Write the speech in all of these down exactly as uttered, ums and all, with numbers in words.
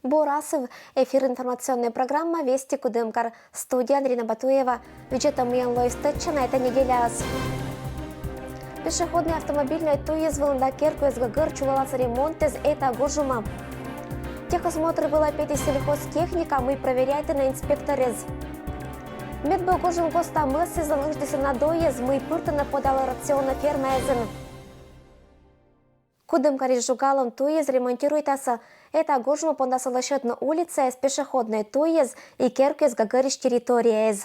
Бур асыв! Эфирын информационнӧй программа «Вести Кудымкар». Студияын Ирина Батуева. Видзӧдам, мыйӧн лоис тӧдчана эта неделяас. Пешеходнӧй автомобильнӧй туйыс вылын да керкуыс гӧгӧр чулалас ремонтыс эта гожӧма. Техосмотр вылӧ петіс сельхозтехника, мый проверяйтӧны инспекторъяс. Медбӧй гожӧм коста мӧссӧ эз лӧсьӧдны надояс, мый пыртӧны подала рационӧ фермаясын. Кудымкарысь жугалӧм туйыс ремонтируйтасӧ. Эта гожӧмӧ пондасны лӧсьӧдны улицаяс, пешеходнӧй туйыс и керкуыс гӧгӧрысь территорияяс.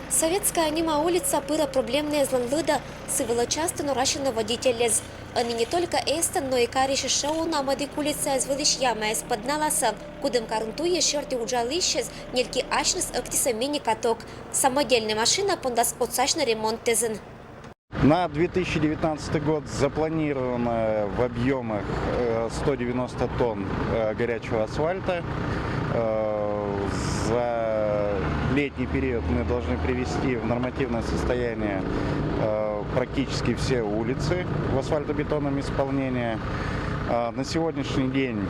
Советская нима улица пырӧ проблемнӧйяслӧн лыдӧ, сы вылӧ частӧ норасьӧны водительяс. Ӧні не только эстӧн, но и карысь ещӧ уна мӧдік улицаяс вылысь ямаяс пӧдналасӧ. Кудымкарын туйыс серти уджалысьяс нелькиасьныс ӧктисӧ мини-каток. Самодельнӧй машина пондас отсасьны ремонтъясын. На две тысячи девятнадцатый год запланировано в объемах э, сто девяносто тонн э, горячего асфальта. Э, За летний период мы должны привести в нормативное состояние э, практически все улицы в асфальтобетонном исполнении. А, На сегодняшний день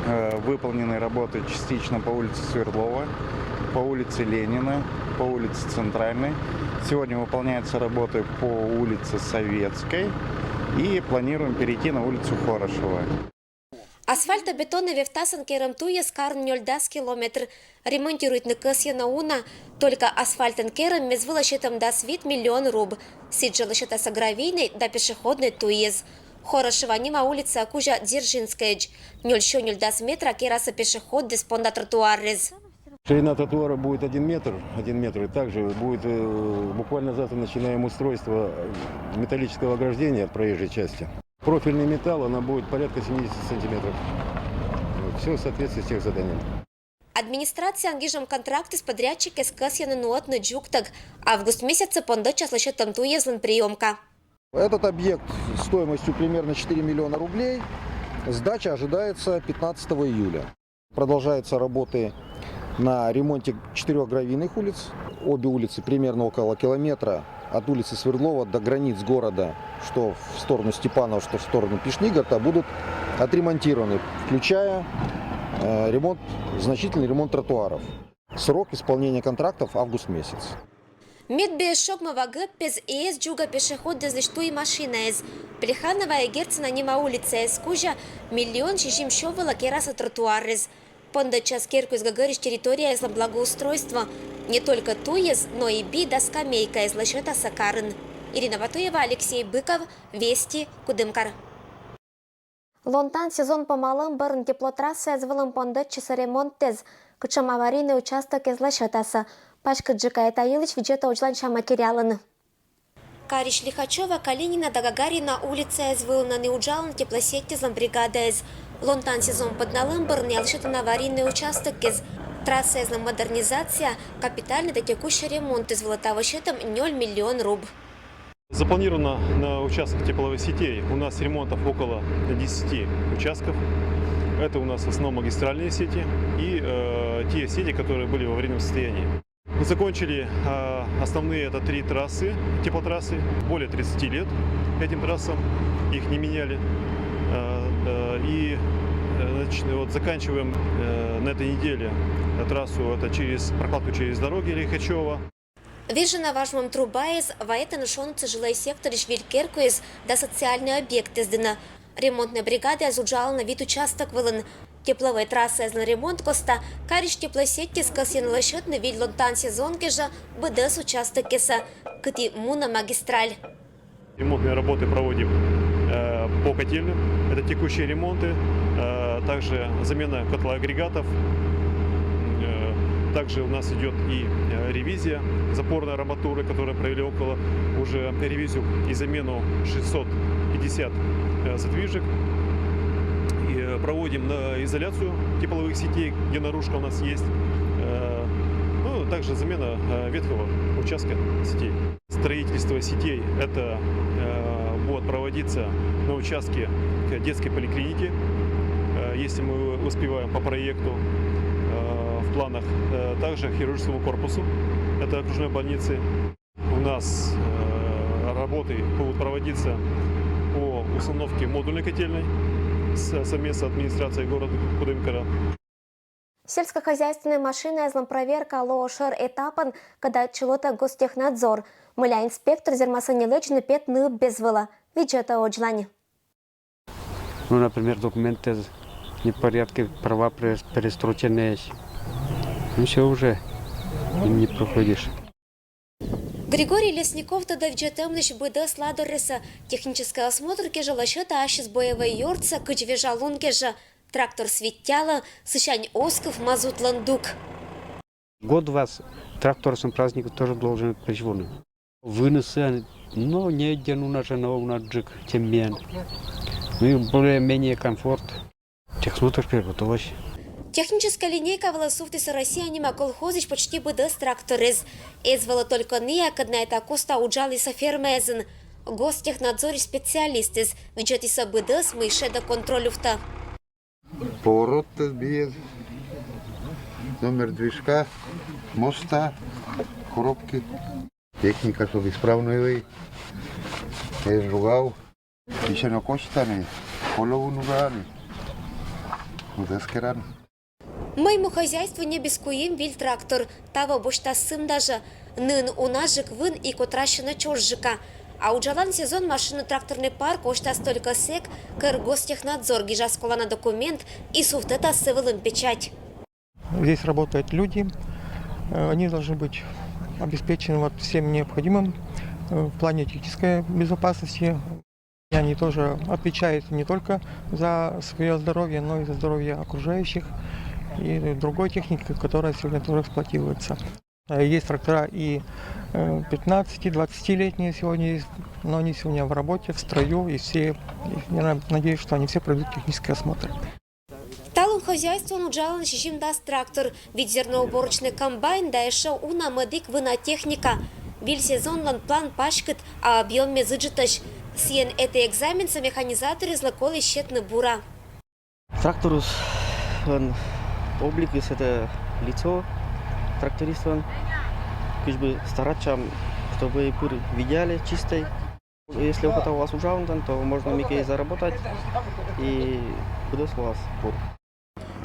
э, выполнены работы частично по улице Свердлова, по улице Ленина, по улице Центральной. Сегодня выполняются работы по улице Советской и планируем перейти на улицу Хорошева. Асфальтобетоннӧй вевтасӧн керӧм туйыс карын нёльдас километр. Ремонтируйтны кӧсйӧны уна. Только асфальтӧн керӧм мез вылӧ сетӧм дас вит миллион руб. Сідзжӧ лӧсьӧдасны гравийнӧй да пешеходнӧй туйыс. Хорошева нима улицаӧ кузя Дзержинскӧйӧдз. Нёль сё нёльдас метра керасны пешеходъяс понда тротуарыс. Ширина тротуара будет один метр, один метр. И также будет э, буквально завтра начинаем устройство э, металлического ограждения проезжей части. Профильный металл, она будет порядка семидесяти сантиметров. Все в соответствии с техзаданием. Администрацияын гижӧм контрактыс подрядчикъяс кӧсйӧны нуӧдны дзугтӧг. Август месяцын пондӧдчас лӧсьӧдтӧм туйяслӧн приёмка. Этот объект стоимостью примерно четыре миллиона рублей. Сдача ожидается пятнадцатого июля. Продолжаются работы на ремонте четырех гравийных улиц. Обе улицы примерно около километра от улицы Свердлова до границ города, что в сторону Степанова, что в сторону Пишнигорта, будут отремонтированы, включая э, ремонт, значительный ремонт тротуаров. Срок исполнения контрактов август месяц. Медбӧй шогмӧма гӧп эз дзугӧ пешеходъяслысь туй машинаяс. Плеханова и Герцена нима улицаяс кузя миллион сизим сё вылӧ керасны тротуарыс. Пондӧдчас керкуыс гӧгӧрысь территорияяслӧн благоустройство. Не только туйыс, но и би да скамейкаяс лӧсьӧдасны карын. Ирина Батуева, Алексей Быков, Вести, Кудымкар. Лонтан сезон помалӧм бӧрын теплотрассаяс вылын пондӧдчисны ремонтъяс. Кутшӧм аварийнӧй участокъяс лӧсьӧдасны, паськыдджыка эта йылысь видзӧдӧй уджланся материалын. Карысь Лихачёва, Калинина да Гагарина улицаяс вылын ӧні уджалӧны теплосетьяслӧн бригадаяс. Лонтан сезон пӧдналӧм бӧрын лӧсьӧдӧны аварийнӧй участокъяс. Трассаяслӧн модернизация, капитальнӧй да текущӧй ремонтыс вылӧ таво сетӧм нёль миллион руб. Запланировано на участках тепловых сетей у нас ремонтов около десяти участков. Это у нас в основном магистральные сети и э, те сети, которые были в аварийном состоянии. Мы закончили э, основные это три трассы, теплотрассы, более тридцати лет этим трассам, их не меняли. Э, э, и э, значит, вот заканчиваем э, на этой неделе трассу, это через прокладку через дороги Лихачёва. Вежӧны важмӧм трубаяс, вайӧны шоныдсӧ жилӧй секторысь виль керкуыс да социальнӧй объектъяс дінӧ. Ремонтнӧй бригадаяс уджалӧны вит участок вылын. Тепловӧй трассаяслӧн ремонт коста карысь теплосетьяс кӧсйӧны лӧсьӧдны виль лонтан сезон кежӧ быдӧс участокъясӧ, кыті мунӧ магистраль. Ремонтные работы проводим э, по котельным. Это текущие ремонты, э, также замена котла агрегатов. Э, также у нас идет и э, ревизия запорной арматуры, которую провели около уже ревизию и замену шестьсот пятьдесят э, задвижек. И, э, проводим на изоляцию тепловых сетей, где наружка у нас есть. Э, ну, также замена э, ветхого участка сетей. Строительство сетей это э, будет проводиться на участке к детской поликлинике, э, если мы успеваем по проекту. Э, В планах э, также хирургическому корпусу, это окружной больницы. У нас э, работы будут проводиться по установке модульной котельной с- совместно с администрацией города Кудымкара. Сельскохозяйственной машинаэзлэн проверка луо шӧр этапын кӧдат чулота Гостехнадзор. Мыля инспектор зермаса нелэдзны петны ыб без вылэ. Видзета одзлань. Ну, например, документы в непорядке, права перестроченные. Ну, все уже, им не проходишь. Григорий Лесников тодэ видзетэмлэсь быдэс ладоресэ. Технической осмотр кежэ лэсьтэ ассьыс боевой ёртсэ кыдз вежа лун кежэ. Трактор свиттялэ, сысянь оскыв мазутлэн дук. Год вас тракторсом праздник тоже должен причвоны. Выносы, но не один у нас же на унаджик теммен. Ну и более-менее комфорт. Техсмотр приготовилась. Технической линейка вылэ сувтӥз Россия нима колхозысь почти быдэс тракторез. Эз вылэ только ныякыд на это коста уджалыса фермаезын. Гостехнадзорысь специалистэз видзетыса быдэс мыйшеда контроль увта. Поворот без, номер движка, моста, коробки. Техника, чтобы исправной вэй, без ругав. Ещё на кочтаны, полову нуганы. Удескеран. Майму хозяйству небис куим виль трактор, таво босьтасым даже. Нын унаджык вын и котрасьыны чожжыка. А уджалан сезон машина-тракторный парк осьтас только сэк, кӧр Гостехнадзор гижас колана документ и сувтэтас сы вылын печать. Здесь работают люди, они должны быть обеспечены вот всем необходимым в плане технической безопасности. И они тоже отвечают не только за свое здоровье, но и за здоровье окружающих и другой техники, которая сегодня тоже эксплуатируется. Есть трактора и 15-20-летние сегодня есть, но они сегодня в работе, в строю, и все, я надеюсь, что они все пройдут технический осмотр. Талун хозяйствоын уджалан сизьымдас трактор, вить зерноуборочный комбайн да эшшо уна мӧдик вына техника. Виль сезонлэн план паськыт, а объёммес ӝытысь. Сыен это экзаменсэ механизаторезлы колӥз сетны бура. Тракторыслэн обликез — это лицо трактористлэн. Кызьбы стараться, чтобы пыр видяле чистой. Если охота у вас уджавны, то можно мике и заработать, и быдэс у вас бур.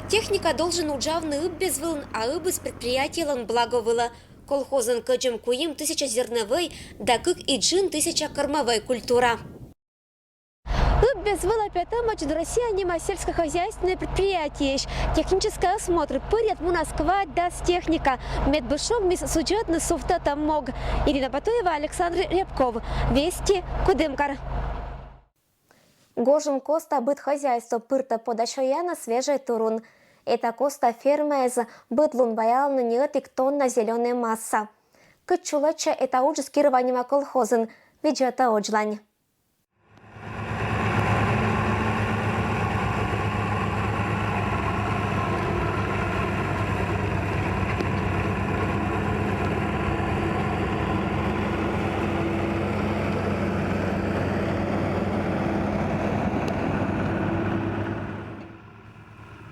Техника должен уджавны ыб без вылын, а ыбыз предприятиелэн благо вылэ. Колхозын кӧдзэм куим тысяча зерновой да кык и джын тысяча кормовой культура. Ыб без вылэ петэмач Россия нима сельскохозяйственной предприятиысь. Технической осмотр пырет мунас квать дас техника. Мед бышом мисс суджетны сувтэтам мог. Ирина Батуева, Александр Рябков. Вести, Кудымкар. Гожум коста быд хозяйство пыртэ подасёяна свежей турун. Это коста фермаез быд лун ваяланы ньылетӥк тонна зеленой масса. Кыӵе улэча это ужез Кирова нима колхозын, видео та оджлань.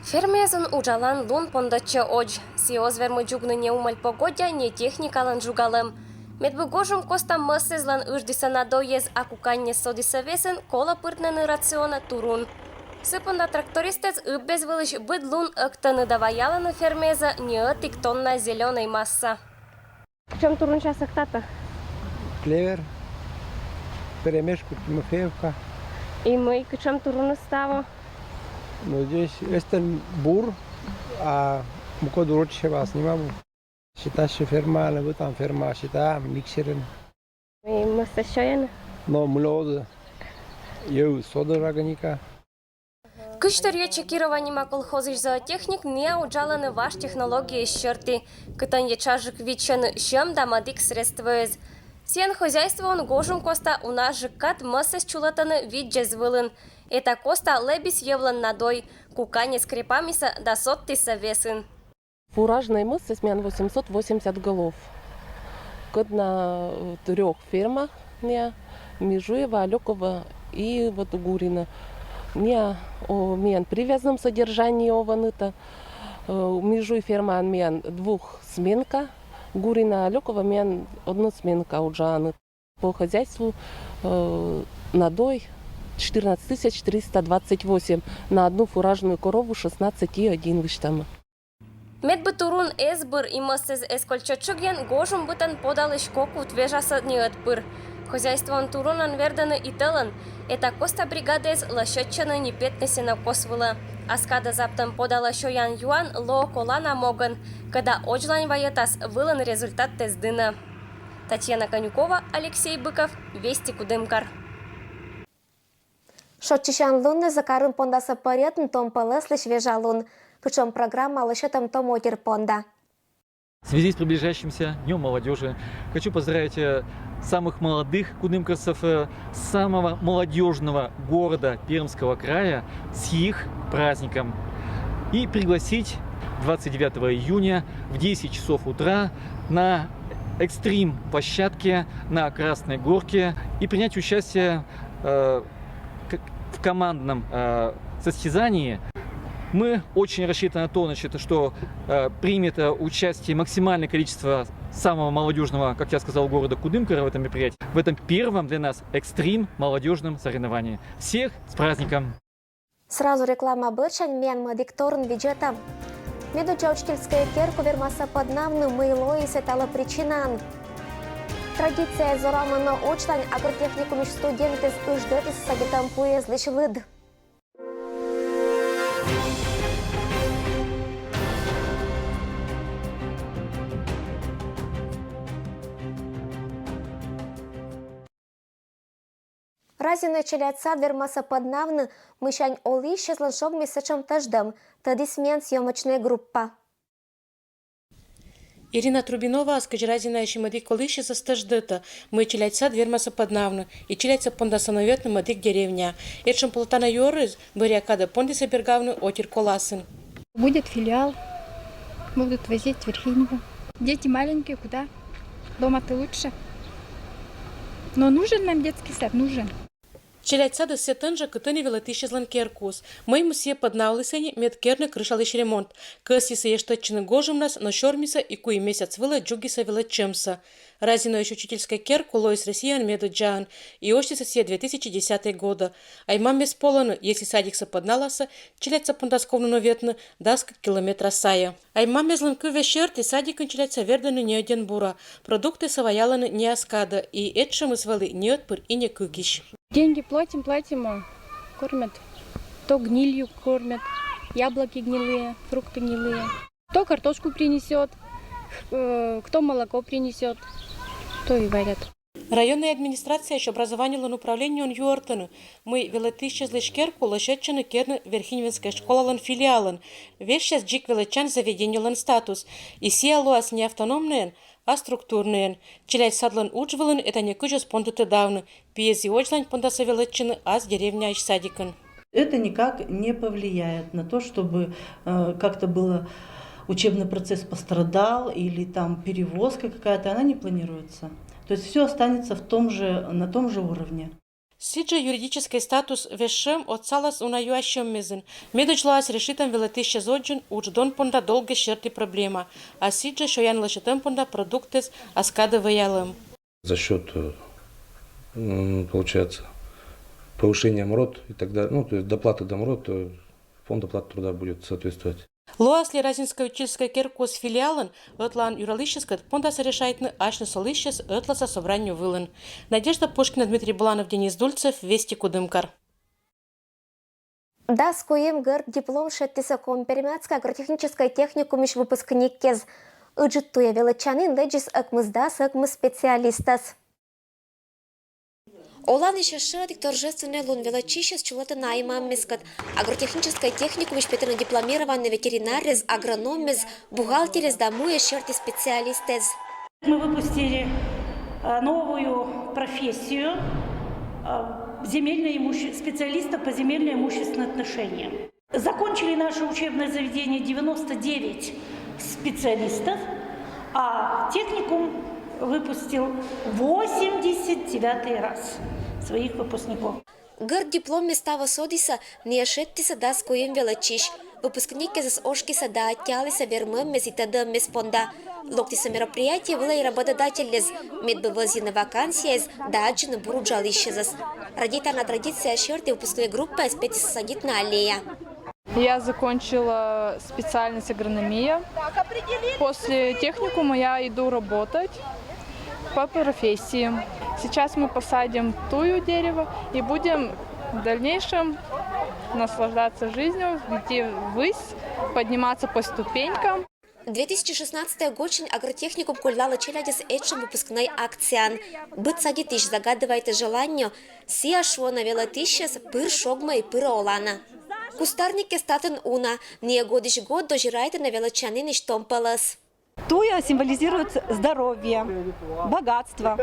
Фермаезын уджалан лун пондэтче одз. Сиоз вермы ӟугны не умаль погодя, не техникалэн ӝугалэм. Медбы гожум коста мӧссэзлэн ыждыса надоез, а куканнез содыса весын коло пыртнэны рационэ турун. Сы понда трактористэз ыб без вылысь быд лун ӧктаны да ваяланы фермаезэ ньылетӥк тонна зеленой масса. Кыӵем турун сейчас ӧктатэ? Клевер, перемешку, Тимофеевка. И мый, кыӵем турын ыставо? Ну, здесь эстэн бур, а мукет урочище вас нимамы. Сита сыӵе ферма, лэбытан ферма, сита миксерен. И мӧссэ сёены? Но мылёды, йӧ, содор органика. Кызьтыръёче Кирова нима колхозысь зоотехник ния уджаланы ваш технологиез сьӧртӥ, кытын йӧ ӵажык вичыны сьӧм да мӧдик средствоез. Сиен хозяйствоын гожум коста уна ӝык кат мӧссэс чулатаны видӟез вылын. Это коста лэбис йӧвлэн надой, куканез крепамиса да содтыса весын. Фуражной мӧссэс миян восемьсот восемьдесят голов. Кӧдна трёх фермах ния: Межуева, Алёкова и вот Гурина. Ния о, миян привязном содержании ованы та. Э, Межуй фермаын миян двухсменка, Гурина, Алёкова миян односменка уджаны. По хозяйству э, надой четырнадцать тысяч триста двадцать восемь, на одну фуражную корову шестнадцать и один высчитаем. Медбыт турун эз быр, и мӧссэз эз кольччо чугъян, гожум бытэн подалысь кок ут вежаса неыд пыр. Хозяйствоын турунэн вердӧны и тӧлын. Эта коста бригадаэз лӧсьӧдчӧны нипетнӧ сенокос вылӧ. Ас кадӧ заптӧм подалӧ сёян-юан лоӧ колана могӧн, кӧда одзлань вайӧтас вылын результаттэс дінӧ. Татьяна Конюкова, Алексей Быков, Вести, Кудымкар. Шоччысян луннызэ карын пондасӧ пӧръятны том пӧлӧслысь вежа лун. Кутшӧм программа лӧсьӧдтӧм том отир понда? В связи с приближающимся Днём молодёжи хочу поздравить э, самых молодых кудымкарцев, э, самого молодёжного города Пермского края с их праздником и пригласить двадцать девятого июня в десять часов утра на экстрим-площадке на Красной Горке и принять участие э, к- в командном э, состязании. Мы очень рассчитаны на то, значит, что э, примет э, участие максимальное количество самого молодежного, как я сказал, города Кудымкара в этом мероприятии, в этом первом для нас экстрим молодежном соревновании. Всех с праздником! Сразу реклама бӧрсянь миян мӧдик торын видзӧтам. Медодза учительскӧй керку вермасӧ пӧднавны, мый лои сэталӧ причинаӧн. Традицияяс зорамӧ, но одзлань агротехникумысь студенттэз ыждӧдіс садитӧм пуэзлысь лыд. Разино челядь сад вермасӧ пӧднавны, мыйсянь олысьӧзлӧн шогмис сэтшӧм тӧждӧм, тӧдіс миян съёмочнӧй группа. Ирина Трубиноваӧс кыдз Разиноысь мӧдик олысьӧзӧс тӧждӧдӧ, мый челядь сад вермасӧ пӧднавны, и челядьсӧ пондасӧ нуӧдны мӧдик деревняӧ. Этшӧм полотана юӧрыс бӧръя кадӧ пондісӧ бергавны отир коласын. Будет филиал, будут возить в Верхинево. Дети маленькие, куда? Дома-то лучше. Но нужен нам детский сад, нужен. Челядь садыс сэтӧн жӧ, кытӧн и велӧтысьӧзлӧн керкаыс. Мый муыс сійӧ пӧднавліс ӧні, мед керны крышалысь ремонт. Кӧсйисӧ эштӧдчыны гожӧмнас, но сёрмисӧ и куим месяц вылӧ дзугисӧ велӧдчӧмсӧ. Разиноысь учительскӧй керка лоис Россияын медодзаӧн, и осьтісӧ сійӧ две тысячи десятого года. Ай-маммес полӧны, если садиксӧ пӧдналасӧ, челядьсӧ пондас ковны нуӧдны дас кык километра сайӧ. Ай-маммезлӧн кывъяс серти садикын челядьсӧ вердӧны неыден бура. Продуктъяссӧ ваялӧны не ас кадӧ, и этшӧмыс вӧлі неыд пыр и не кыкысь. Деньги платим, платим, а кормят. То гнилью кормят, яблоки гнилые, фрукты гнилые. Кто картошку принесет, э, кто молоко принесет, то и варят. Районнӧй администрацияысь образованилӧн управлениеын юӧртӧны, мый велӧтысьӧзлысь керку лӧсьӧдчӧны керны Верхиневинскӧй школалӧн филиалын. Вежсяс дзик велӧдчан заведениелӧн статус, и сійӧ лоас не автономнӧйӧн, а структурнӧйӧн. Челядь садлӧн удж вылын эта некыдз оз понды тӧдавны, пиэз и одзлань пондасӧ велӧдчыны ас деревняысь садикын. Это никак не повлияет на то, чтобы э, как-то было учебный процесс пострадал или там перевозка какая-то, она не планируется. То есть все останется в том же, на том же уровне. Сідзжӧ юридическӧй статус вежсьӧм отсалас уна юасьӧммезйын. Медодз лоас решитӧм велӧтысьӧз одзын удждон понда долгӧс серти проблема, а сідзжӧ сёян лӧсьӧдтӧм понда продуктъяс ас кадӧ вӧялӧм. За счет, э, м, получается, повышения МРОТ и так далее, ну, то есть доплаты до МРОТ, э, фонд оплаты труда будет соответствовать. Лоас ли Разинскӧй учительскӧй керкаыс филиалӧн, ӧтлаын юралысьяскӧд пондасӧ решайтны асьныс олысьяс ӧтлаыса собрание вылын. Надежда Пушкина, Дмитрий Буланов, Денис Дульцев, Вести, Кудымкар. Дас куим гӧрд диплом шедьтісӧ Коми-Пермяцкӧй агротехническӧй техникумысь выпускникъяс. Ыджыд туйӧ велӧдчанін лэдзис ӧкмысдас ӧкмыс специалистӧс. Оланысь ещӧ одӥг торжественнӧй лун. Велӧдчысьяс чулӧтӧны ай-маммескӧд. Агротехническӧй техникумысь петӧны дипломированнӧй ветеринаръяс, агрономъяс, бухгалтеръяс да муйӧс серти специалистъяс. Мы выпустили а, новую профессию а, земельное имуще- специалиста по земельно-имущественным отношениям. Закончили наше учебное заведение девяносто девять специалистов, а техникум выпустил восемьдесят девятый раз своих выпускников. Гӧрд дипломмес таво содісӧ, найӧ шедьтісӧ дас куим велӧдчысь. Выпускникъёс ошкисӧ да аттьӧалісӧ вермӧммес и тӧдӧммес понда. Локтісӧ мероприятие вылӧ и работодательлӧз, мед бы вӧзйыны вакансияяс да аддзыны бур уджалысьясӧс. Радейтана традиция серти выпускнӧй группаяс петісӧ садитны аллея. Я закончила специальность агрономия. После техникума я иду работать по профессии. Сейчас мы посадим тую дерево и будем в дальнейшем наслаждаться жизнью, идти ввысь, подниматься по ступенькам. Две тысячи шестнадцатӧй годсянь агротехникум коллялӧ челядьӧс этшӧм выпускнӧй акцияӧн. Быд садитысь загадывайтӧ желание, сійӧ, шуӧны велӧдысьяс, пыр шогмӧ и пырӧ оланӧ. Кустарникъяс татын уна, найӧ годысь год дозирайтӧны велӧдчанінысь том пӧлӧс. Туя символизирует здоровье, богатство,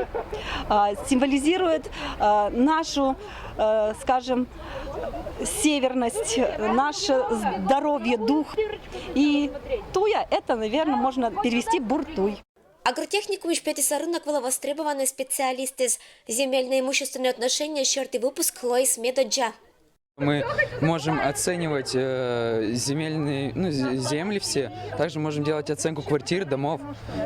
а, символизирует, а, нашу, э, скажем, северность, наше здоровье, дух. И туя, это, наверное, можно перевести бур туй. Агротехникумысь петісӧ рынок вылӧ востребованнӧй специалистъясӧс. Земельно-имущественные отношения серти выпуск лоис медоддза. Мы можем оценивать, э, земельные, ну, з-, земли все. Также можем делать оценку квартир, домов.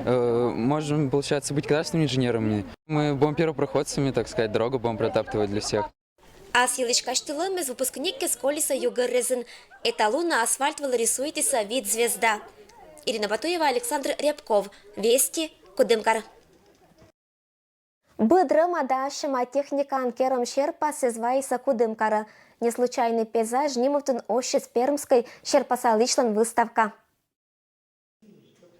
Э, можем, получается, быть кадастровыми инженерами. Мы будем первопроходцами, так сказать, дорогу будем протаптывать для всех. Ас йылысь казьтылӧмыс выпускникъяс колисӧ югӧррезын. Эталу на асфальт вылӧ рисуйтісӧ вит звезда. Ирина Батуева, Александр Рябков, Вести, Кудымкар. Быд рӧма да ассьыма техникаӧн керӧм серпасыс вайисӧ Кудымкарӧ. «Неслучайный пейзаж» нимывтын ӧтчис Пермскӧй серпасалысьлӧн выставка.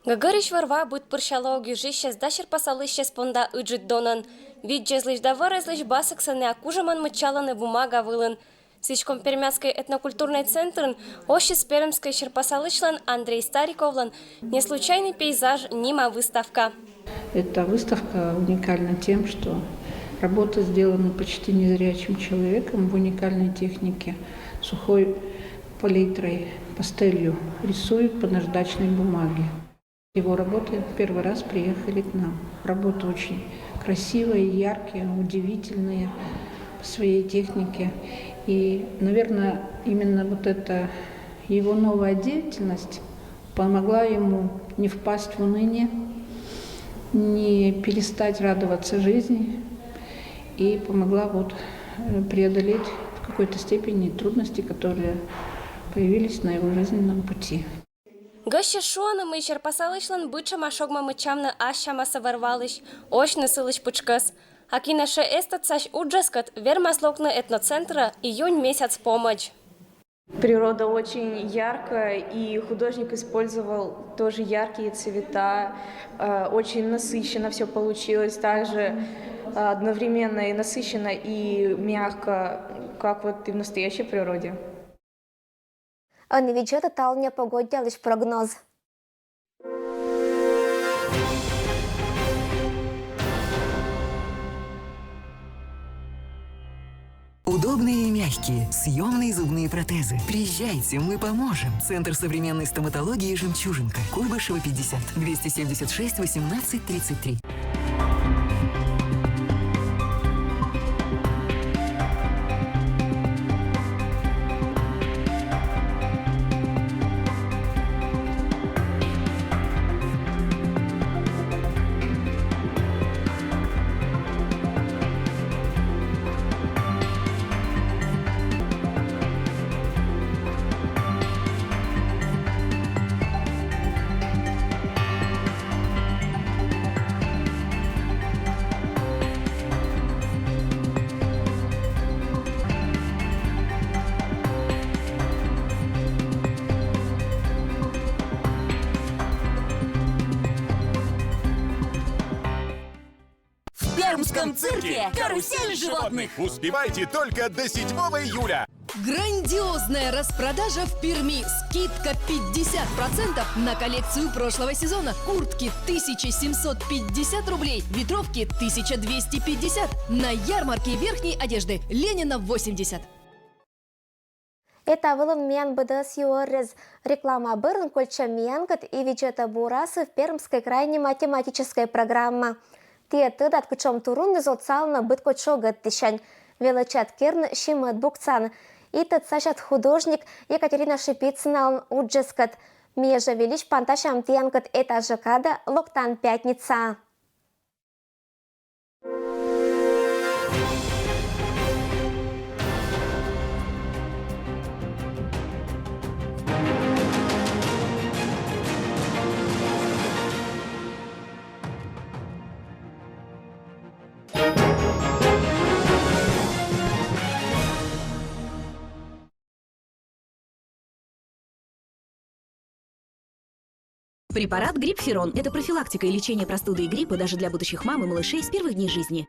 Гӧгӧрысь вӧр-ва быд пырсялӧ ог йыжисьяс да серпасалысьяс понда ыджыд донӧн. Видзӧзлысь да вӧрӧзлысь баскӧсӧ найӧ кужӧмӧн мыччалӧны бумага вылын. Сідзкӧ, Пермяцкӧй этнокультурнӧй центрын ӧтчис Пермскӧй серпасалысьлӧн Андрей Стариковлӧн «Неслучайный пейзаж» нима выставка. Эта выставка уникальна тем, что работы сделаны почти незрячим человеком в уникальной технике. Сухой палитрой, пастелью рисует по наждачной бумаге. Его работы первый раз приехали к нам. Работы очень красивые, яркие, удивительные по своей технике. И, наверное, именно вот эта его новая деятельность помогла ему не впасть в уныние, не перестать радоваться жизни и помогла вот, э, преодолеть в какой-то степени трудности, которые появились на его жизненном пути. Гӧсьтъяс шуӧны, мый серпасалысьлӧн быдсяма шогмӧ мыччавны ассьямасӧ вӧр-валысь, осьны сылысь пытшкӧс. А кин эшӧ эз тӧдсась уджӧскӧд, вермас локны этноцентрӧ июнь месяц помӧдз. Природа очень яркая, и художник использовал тоже яркие цвета. Э, очень насыщенно все получилось, также, э, одновременно и насыщенно, и мягко, как вот и в настоящей природе. Ӧні видзӧдӧй талунъя погодьялысь прогноз. Удобные и мягкие съемные зубные протезы. Приезжайте, мы поможем. Центр современной стоматологии «Жемчужинка». Куйбышева, пятьдесят, двести семьдесят шесть, восемнадцать, тридцать три. В Пермском цирке карусель животных. Успевайте только до седьмого июля. Грандиозная распродажа в Перми. Скидка пятьдесят процентов на коллекцию прошлого сезона. Куртки тысяча семьсот пятьдесят рублей, ветровки тысяча двести пятьдесят. На ярмарке верхней одежды Ленина, восемьдесят. Этавылын миян быдӧс юӧрыс. Реклама бӧрын кольччӧй миянкӧд и видзӧдӧй бурасыв Пермскӧй крайнӧй математическӧй программа. Тіян тӧдӧм кутшӧм туруныс отсалӧны быд кодь шогӧдтысянь. Велӧдчад керны симӧд буксаӧн. и тӧдсасьӧд художник Екатерина Шипицыналӧн уджыскӧд. Ми жӧ вильысь пантасям тіянкӧд этажӧ кадӧ локтан пятница. Препарат Грипферон. Это профилактика и лечение простуды и гриппа даже для будущих мам и малышей с первых дней жизни.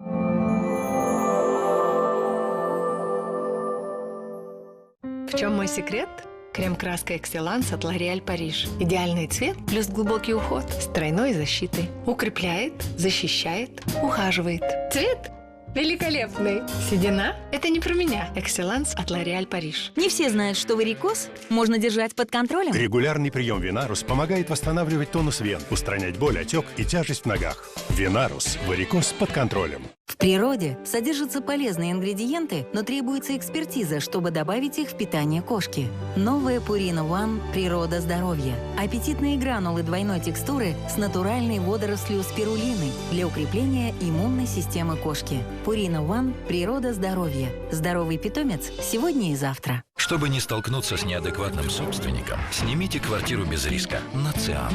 В чем мой секрет? Крем-краска Excellence от L'Oréal Paris. Идеальный цвет плюс глубокий уход с тройной защитой. Укрепляет, защищает, ухаживает. Цвет великолепный. Седина? Это не про меня. Excellence от L'Oréal Paris. Не все знают, что варикоз можно держать под контролем. Регулярный прием Винарус помогает восстанавливать тонус вен, устранять боль, отек и тяжесть в ногах. Винарус. Варикоз под контролем. В природе содержатся полезные ингредиенты, но требуется экспертиза, чтобы добавить их в питание кошки. Новая Purina One — природа здоровья. Аппетитные гранулы двойной текстуры с натуральной водорослью спирулины для укрепления иммунной системы кошки. Purina One — природа здоровья. Здоровый питомец сегодня и завтра. Чтобы не столкнуться с неадекватным собственником, снимите квартиру без риска на Циан.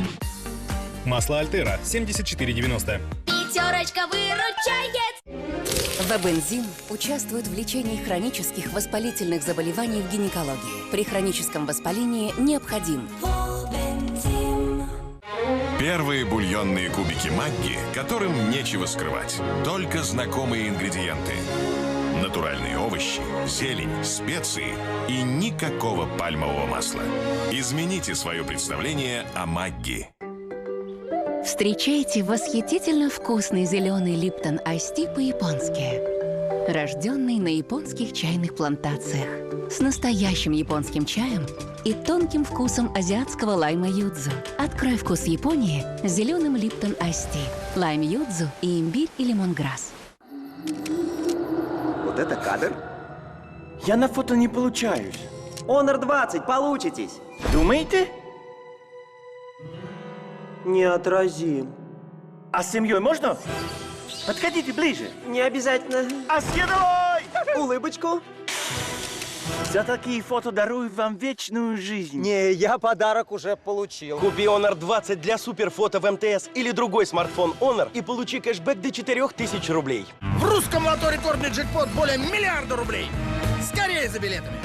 Масло Альтера, семьдесят четыре девяносто. Пятерочка выручает. Вебензим участвует в лечении хронических воспалительных заболеваний в гинекологии. При хроническом воспалении необходим. Вебензим. Первые бульонные кубики Магги, которым нечего скрывать. Только знакомые ингредиенты. Натуральные овощи, зелень, специи и никакого пальмового масла. Измените свое представление о Магги. Встречайте восхитительно вкусный зеленый Липтон Ice Tea по-японски. Рожденный на японских чайных плантациях. С настоящим японским чаем и тонким вкусом азиатского лайма юдзу. Открой вкус Японии с зеленым Липтон Ice Tea, лайм юдзу и имбирь и лимонграсс. Вот это кадр! Я на фото не получаюсь. Honor двадцать, получитесь! Думаете? Неотразим. А с семьей можно? Подходите ближе. Не обязательно. А с едой? Улыбочку. За такие фото дарую вам вечную жизнь. Не, я подарок уже получил. Купи Honor двадцать для суперфото в МТС или другой смартфон Honor и получи кэшбэк до четырёх тысяч рублей. В Русском лото рекордный джекпот более миллиарда рублей. Скорее за билетами.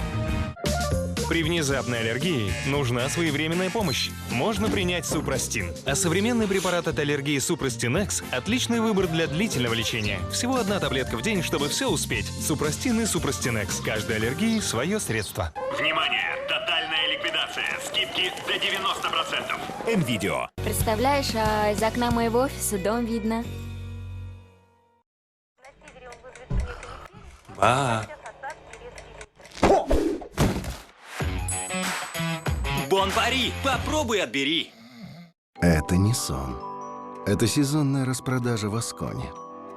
При внезапной аллергии нужна своевременная помощь. Можно принять супрастин. А современный препарат от аллергии Супрастин Экс — отличный выбор для длительного лечения. Всего одна таблетка в день, чтобы все успеть. Супрастин и Супрастин Экс. Каждой аллергии свое средство. Внимание! Тотальная ликвидация. Скидки до девяносто процентов. М-Видео. Представляешь, а из окна моего офиса дом видно. Ба. Бон Пари, попробуй отбери. Это не сон. Это сезонная распродажа в Асконе.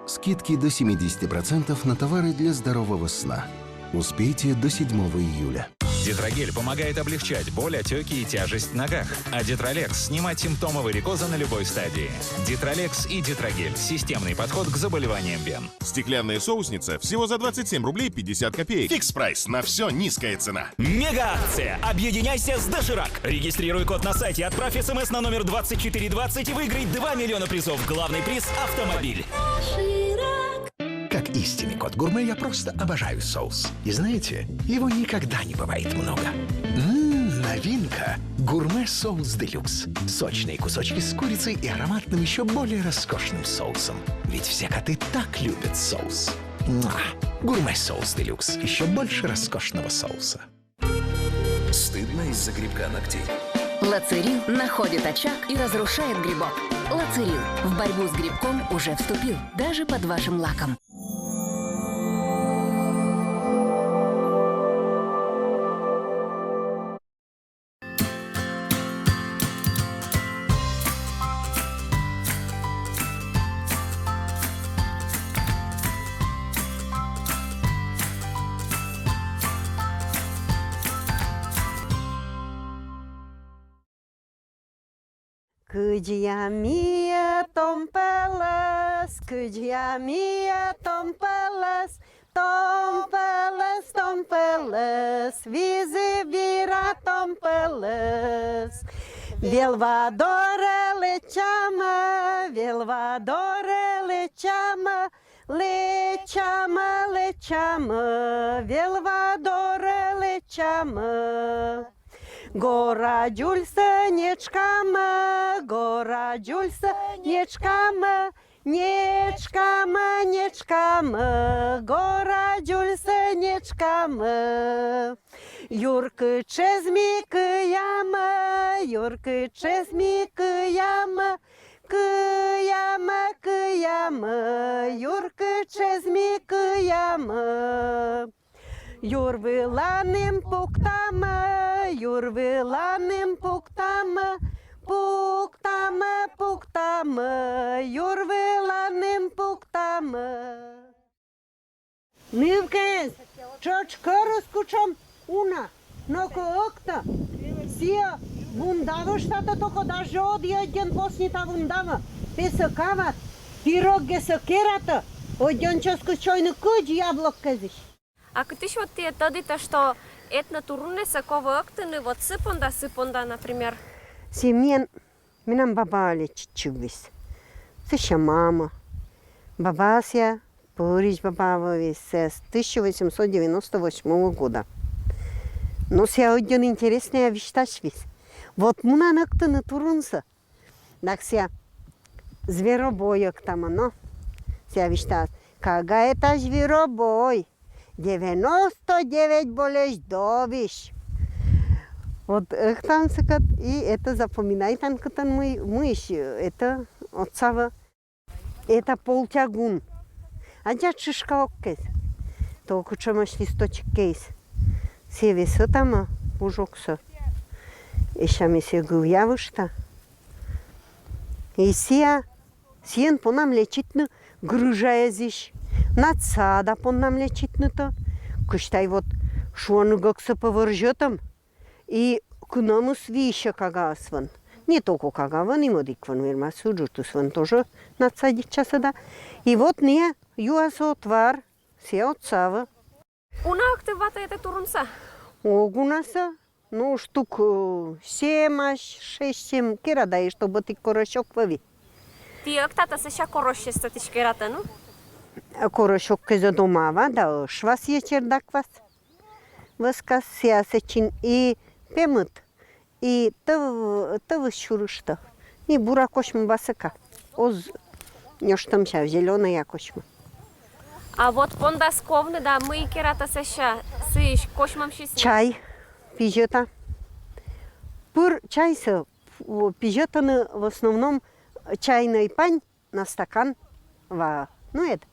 Скидки до семидесяти процентов на товары для здорового сна. Успейте до седьмого июля. Дитрогель помогает облегчать боль, отеки и тяжесть в ногах. А Дитролекс снимать симптомы варикоза на любой стадии. Дитролекс и Дитрогель. Системный подход к заболеваниям вен. Стеклянная соусница всего за двадцать семь рублей пятьдесят копеек. Фикс прайс, на все низкая цена. Мега акция. Объединяйся с Доширак. Регистрируй код на сайте, отправь СМС на номер двадцать четыре двадцать и выиграй два миллиона призов. Главный приз — автомобиль. Как истинный кот-гурме, я просто обожаю соус. И знаете, его никогда не бывает много. М, новинка. Гурме соус делюкс. Сочные кусочки с курицей и ароматным, еще более роскошным соусом. Ведь все коты так любят соус. Муа. Гурме соус делюкс. Еще больше роскошного соуса. Стыдно из-за грибка ногтей? Лоцерил находит очаг и разрушает грибок. Лоцерил в борьбу с грибком уже вступил, даже под вашим лаком. Кыдзъя миа том пӧлӧс, кыдзъя миа том пӧлӧс, том пӧлӧс, том пӧлӧс, визы вира том пӧлӧс. Велва дорӧ лэччамӧ, велва дорӧ лэччамӧ, лэччамӧ, лэччамӧ, велва дорӧ лэччамӧ. Гора дзульсӧ нетшкамӧ, гора дзульсӧ нетшкамӧ, нетшкамӧ, нетшкамӧ, гора дзульсӧ нетшкамӧ. Юркыт чӧз ми кыямӧ, юркыт чӧз ми кыямӧ, кыямӧ, кыямӧ, юркыт чӧз ми кыямӧ. Юр выланым пуктамӧ, юр выланым пуктамӧ, пуктамӧ, пуктамӧ, юр выланым пуктамӧ. Нывкаыс, тшӧтш кӧрыс кутшӧм уна, ноко ӧктӧ. Сійӧ вундавыштатӧ токо даже ӧдйӧ ӧддьӧн поснита вундавӧ. Песӧ кавад, пирог гесӧ кератӧ, ӧддьӧн чӧскыд сёйны кыдз яблок кӧзысь. А кытысь вот ті тӧдітӧ, что этнотуруннасӧ ковӧ ӧктыны, вот сы понда, сы понда, например? Сійӧ миян, менам баба лечитчывйыс. Сэсся мама. Баба сійӧ, пӧрысь баба вӧвліс сійӧ с тысяча восемьсот девяносто восьмого года. Но сійӧ ӧддьӧн интереснӧя висьтасьліс. Вот мунан ӧктыны турунсӧ. Дак сійӧ зверобой ӧктамӧ, но сійӧ висьтас: кага этась зверобой, девяносто девять болезнь довысь. Вот ӧктан сыкӧд, и это запоминайтан, кытӧн мый, мыйысь это отсавӧ. Это полтягун. Аддза, тшышка ог кез. То кутшӧмӧсь листочек кез. Сійӧ весӧтамӧ пужоксӧ. Сэсся ме сійӧ гывъявышта. И сійӧ, сійӧн понам лечитны грыжаясысь. Надсада понам лечитны то. Кыдз тай вот шуӧны, гӧгсӧ пӧ вӧрзьӧтӧм. И кынӧмыс висьӧ кагаыс вӧн. Не только кага вӧн, и мӧдик вӧн, вермас, ыджыдыс вӧн тоже надсадитчасӧ да. И вот найӧ юасӧ отвар, сійӧ отсавӧ. Уна ӧктывлатӧ этӧ турунсӧ? Ог унасӧ, ну, штук э, семь-ась, шесть-семь кера да, и чтоб ӧтик корӧсь ог вӧвлы. Ті ӧктатӧ сэсся корӧсьсӧ тісь кератӧ, ну? Корӧсь ог кез ӧд омава да, ӧшвас, э, чердак вас. Вӧскас, сійӧ сэтчин и пемыд, и тӧв-, тӧвыс сюрыштӧ, и бура косьмӧ басӧка. Оз нёштӧмся, зелёнӧя косьмӧ. А вот пондас ковны да мый кератӧ сэсся, сыысь косьмӧмысь? Чай пизьӧта. Пыр чайсӧ, в-, пизьӧтӧны в основном чайнӧй пань на стакан ваӧ. Нуӧд.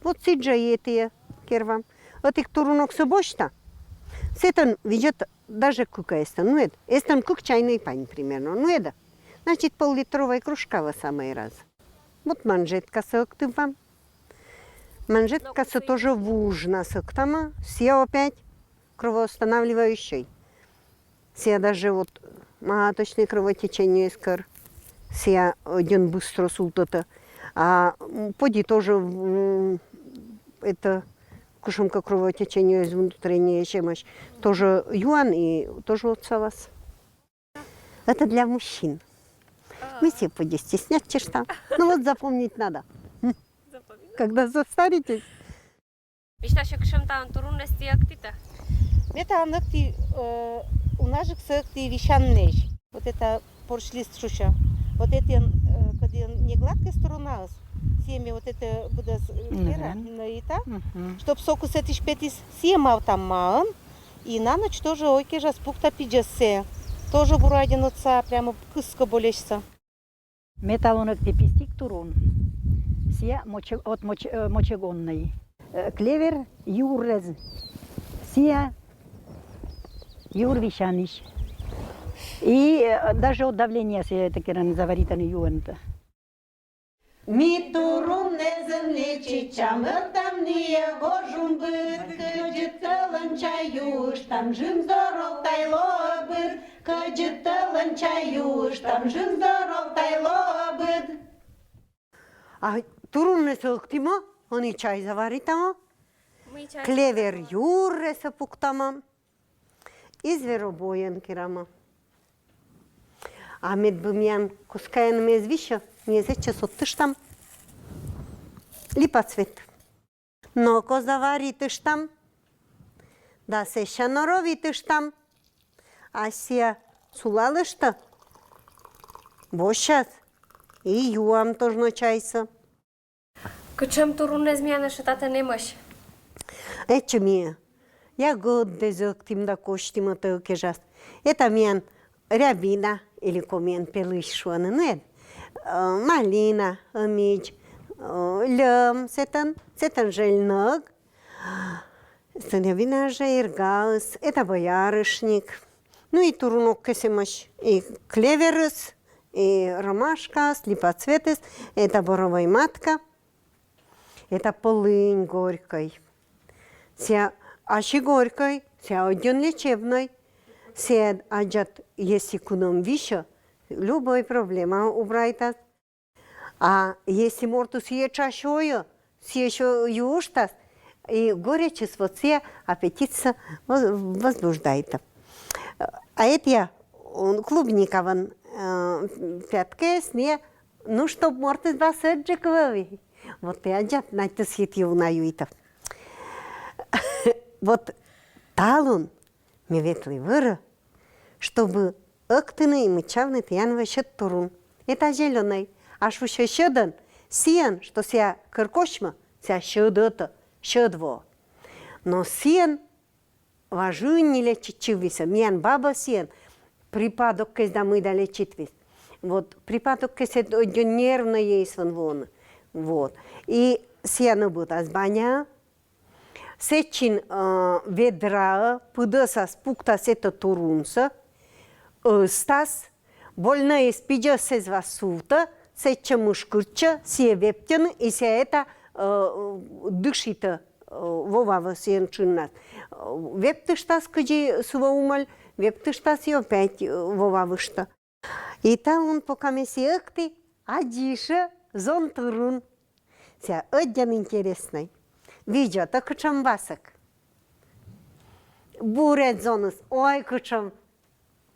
Вот сідз жӧ и этійӧ кервам. Ӧтик туруноксӧ босьта. Сэтӧн видзӧд даже кык эстӧн. Нуӧд. Эстӧн кык чайнӧй пань примерно. Нуӧд. Значит, поллитровӧй кружкавӧ самӧй раз. Вот манжеткасӧ ӧктывлам. Манжеткасӧ тоже вужнас ӧктамӧ. Сійӧ опять кровоостанавливающӧй. Сійӧ даже вот маточнӧй кровотечениеыс кӧр. Сійӧ ӧдйӧн быстро султӧтӧ. А м, поди тоже м, это кутшӧмкӧ кровотечениеыс внутреннее, сэтшӧмӧсь. Тоже юан и тоже отсалас. Это для мужчин. Мы все поди стесняться там. Ну вот запомнить надо. Когда состаритесь. Висьтасьӧ, кутшӧм талун туруннас ті ӧктитӧ? Ме талун ӧкта, э, унажыксӧ ӧкта висяннас. Вот это порчлист шусьӧ. Вот это, э, кӧть не гладкӧй сторонаыс, сійӧ ме вот это быдӧс, э, Мгм. Вера, нӧйта, Мгм. Чтоб сокыс сэтысь петіс, сійӧ мавта маӧн, и на ночь тоже ой кежас пукта пидзӧссӧ. Тоже бура ӧдйӧн отсалас, прямо кыскӧ болезньсӧ. Ме талун ӧкта пистик турун. Сійӧ моче-, от моче-, э, мочегоннӧй. Э, клевер юррӧ. Сійӧ юр висянысь. И, э, даже от давления сійӧ это керӧны, заваритӧны юӧн. Ми турун низӧн лечитчам, ӧктам найӧ гожум быд, кӧдзыд тӧлӧн чай юыштам, жым-здоров тай лоӧ быд, кӧдзыд тӧлӧн Чай юыштам, жив-здоров тай лоӧ быд. А туруннэс ӧктӥмы, ӧні чай заваритамы. Мый чай? Клевер юресэ пуктамы. И зверобойен керамы. А мед бы миян кускаенымы эз висьы, ми сэтчӧс оттыштам липоцвет. Ноко заваритыштам да сэсся норовитыштам. А сія сулалыштэ, босяз, и юам тожно чайсэ. Кыӵе турунэз миян эшшо татын эмась? Эчи ми ягодэз ӧктӥм да косьтӥм отын кежаз. Это миян рябина, или комиен пелысь шуэны, ну, эд, э, малина, ӧмидз, э, льӧм, сэтэн, сэтэн жельног, сэтэн рябина же, иргаыс, это боярышник. Ну и турун огкес эмась, и клеверыс, и ромашкаыс, липоцветыс, это боровой матка, это полынь горькой. Сія ачи горькой, сія одно лечебной. Сія адӟод, если куным висьы, любой проблема убрайтоз. А если мортысь ещё сёйы, сія ещё юыштоз, и горечьыс вот сія аппетитсэ воз-, возбуждайтоз. А это я, м, клубника вань, э, пяткес, не, ну, чтоб мортысь басэджык вӧвлы. Вот и адӟод, найтыс ит юна юитоз. Вот талун ми ветлӥм вӧры, чтобы ӧктыны и мыччавны тӥян вӧсьыд турун. Это зелёной. А шусьӧ сьӧдын, сиен, что сія кыркосьмы, сія сьӧд ӧтӧ, сьӧд воӧ. Но сиен важнее лечить чыввисэ. Миян бабаос сиен припадоккесэс да мый да лечитвис. Вот, припадоккесэс, э, нервнойесь вань вӧлыны. Вот. И сія ныбытаз баняӧ, сэтчин, э, ведраӧ пыдӧсаз пуктаз это турунсэ, ӧзтаз, больнӧйыс пидзӧссэ вӧль сувтӧ, сэтчӧ мышкыртчӧ, сие вептыны, и сія это, э, дышитӧ, э, вова вӧсен тшыннас. Э, вептыштаз кыдзи сыло умӧль, вептыштаз и опять, э, вова выжтӧ. И талун, пока ме сие ӧктӥ, адӟи, шуэ, зон турун. Сія ӧдйӧн интереснӧй. Видзӧд, а кыӵе басӧк. Буре зоныс, ой, кыӵе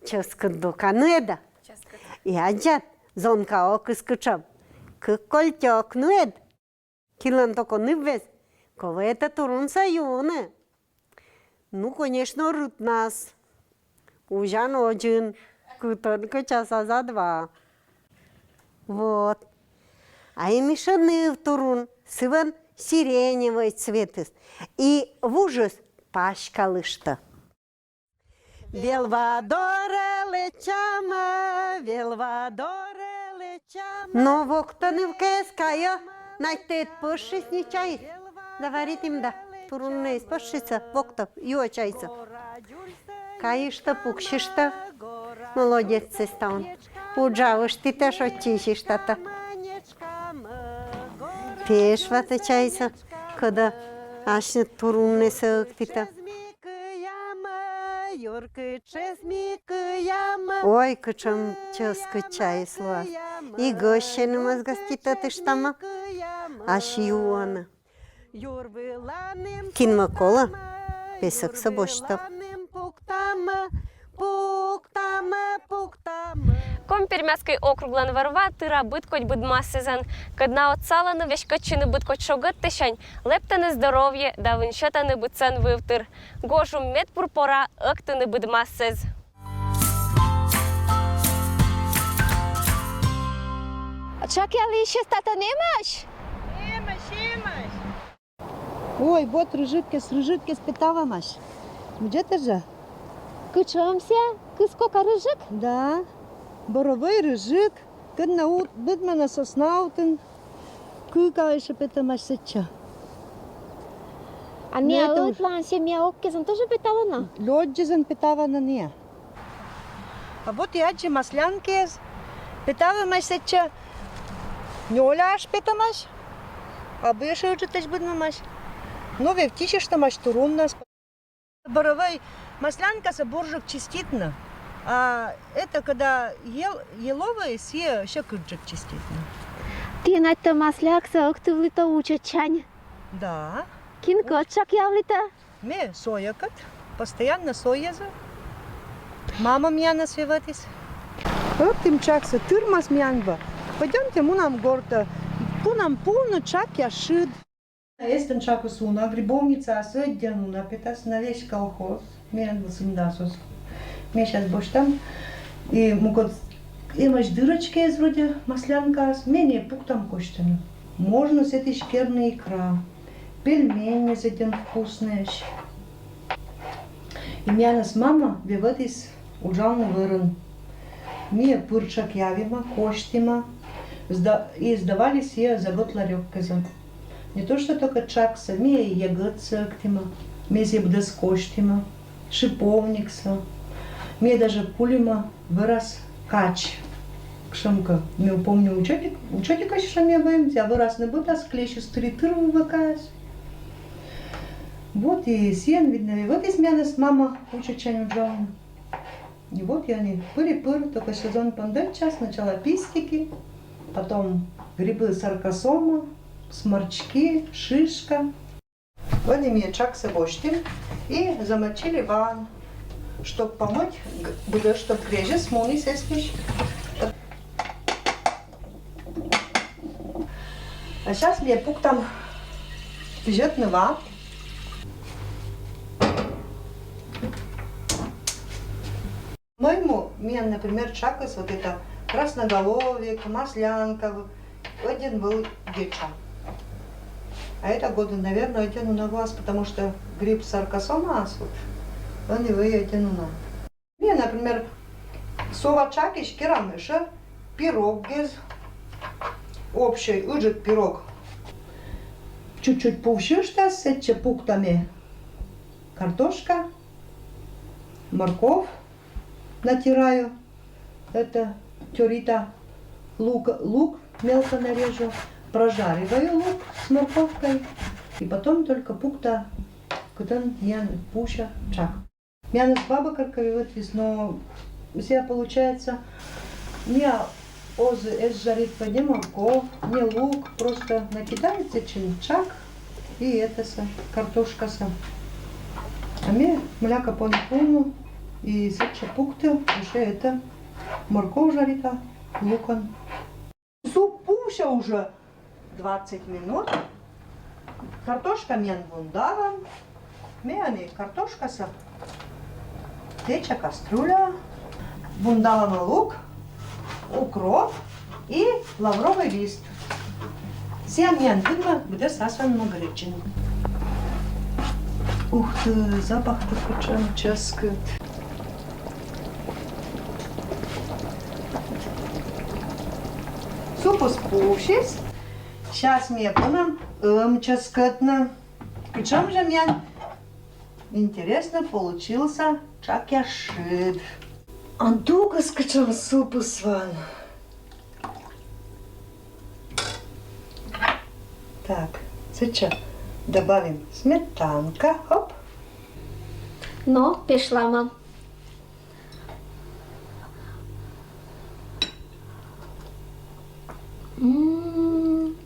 чӧскыд дока, ну эд-а? Чӧскыд. И адӟод, зонкаокыс кыӵе. Кык кольтӧк, ну эд. Кинлэн токо ныввез, кулэ это турунсэ юыны. Ну, конечно, рытнас. Узян озьын, кытын ке часа за два. Вот. А эмише ныв турун, сылэн сиреневой цветыс. И вужыс паськалыштэ. Велва дорэ лэчамы, велва дорэ лэчамы. Но вокто нывкаез, кайо, найтэд пӧшсис ни чайыс. Заваритӥм да, туруннэз пӧшсисэ, вокто, юо чайсэ. Кайыштэ, пуксьыштэ. Молодецэз талун. Уджалыштӥ тэшо чисьыштатэ. Пеш ватэ чайсэ, кӧдзэ асьныд туруннэсэ ӧктӥтэ. Ой, кыӵе чӧскыд чайыс луоз. И гӧсьтэнымэс гӧститытыштамы. Ась юоно. Кинмы колэ, песэксэ босьто. Коми-Пермяцкой округлэн вӧр-ва тыра быд кодь быдмассэзэн. Кӧд на отсалэны веськытчыны быд кодь шогыдтэсянь, лэптыны здоровье да вынсьӧтыны быдсэн вывтыр. Гожум мед пыр пора ӧктыны быдмассэз. Чакъялӥсьыс татын эмась? Эмась, эмась. Ой, вот рыжыккес, рыжыккес петалэмась. Мыджет же? Кыӵе сія, кыскока рыжык? Да, боровой рыжык. Кӧн на ут-, быдмана сосна отын, кык ай шепетэмась сэтча. А мия ӧтлаын сія, мия огкезэн тоже петалоно? Лёдӟезэн петалоно ни. А вот и адӟи, маслянкаез петалэмась сэтча, нёль ай шепетэмась, а быдэ ӧжытэсь быдмэмась. Но вевтӥсьыштэмась туруннас. Боровой маслянкасэ бурджык чиститыны. А это когда ел, еловые, сие ещё кырджык чистить. Тиен аттӧ масляксӧ ӧктывлытӧ учӧдчаньӧ. Да. Кинкӧд тшакъявлытӧ? Ме сойӧкӧд, постоянно сойӧзӧ. Мама миянӧс вевӧдіс. Ӧктім тшаксӧ, тырмас миян вӧ. Пойдёмте, мунам гортӧ. Пунам пуны тшакъяс шыд. Эстӧн тшакыс уна, грибовницаыс ӧддьӧн уна петас на весь колхоз. Миян вӧсна дас оз. Ме сейчас босьтам. И мукӧд эмӧсь дырочки эз вроде маслянкаыс. Ме нин пуктам косьтыны. Можно сэтысь керны икра. Пельмени ӧддьӧн вкуснӧйӧсь. И миянӧс мама вевӧдіс уджавны вӧрын. Ми пыр тшакъявимӧ, косьтімӧ, сда- и сдавали сие за год ларёккӧза. Не то что только тшаксӧ, ми йӧгӧтсӧ ӧктімӧ, ми сие быдӧс косьтімӧ, шиповниксӧ. Ми даже пулімӧ вӧрас кач. Кшӧмкӧ, ме помню, учётик, учётикӧсь шӧмӧ вӧйим, сія вӧрас нӧ быдас, клещыс тыри тыр вывӧкаяс. Вот и сиӧн, видно, вевӧдіс миянӧс мама учӧдчань уджавны. И вот и ӧні пыр и пыр, только сезон пондӧдчас, сначала пистики, потом грибы саркосома, сморчки, шишка. Ӧні ми тшаксӧ босьтім и замочили ваӧн, чтоб помыть, г- быдӧ, чтоб грезьыс муніс эстысь. А сейчас ми пуктам пизьӧдны ва. По-моему, миян, например, тшакыс, вот это красноголовик, маслянка, ӧддьӧн вӧлі еча. А это годы, наверное, ӧддьӧн уна вӧліс, потому что гриб саркосомаыс вот, ӧні вӧлі ӧддьӧн уна. Ми, например, со ва тшакысь керам ещё пирог гез, общий ыджыд пирог. Чуть-чуть пувсьыштас, сэтчӧ пуктам картошка, морковь, натираю, это тёрита, лук, лук мелко нарежу, прожариваю лук с морковкой и потом только пукта, кытӧн миян пуся тшак. Миянӧс баба кӧркӧ вевӧдіс, но у себя получается, не оз эз жарит ни морковь, ни лук, просто накидается чин тшак и это са, картошка са. А ме мыйла кӧ поні пуны и сэтчӧ пукта ещё это морковь жарита лукӧн. Суп пуся уже двадцать минут. Картошка миян вундалан. Ме ӧні картошкасӧ тэча кастрюля. Вундалана лук, укроп и лавровый лист. Сія миян быдмӧ, быдӧс асьнымӧ гречин. Ух ты, запах-то кутшӧм чӧскыд. Супыс пуысь. Сейчас ми пунам ӧм чӧскыдны. Кутшӧм жӧ миян интереснӧ получился тшакъяс шыд. А дугыс кутшӧм супыслӧн. Так, сейчас добавим сметанка, оп. Но пешлам. М,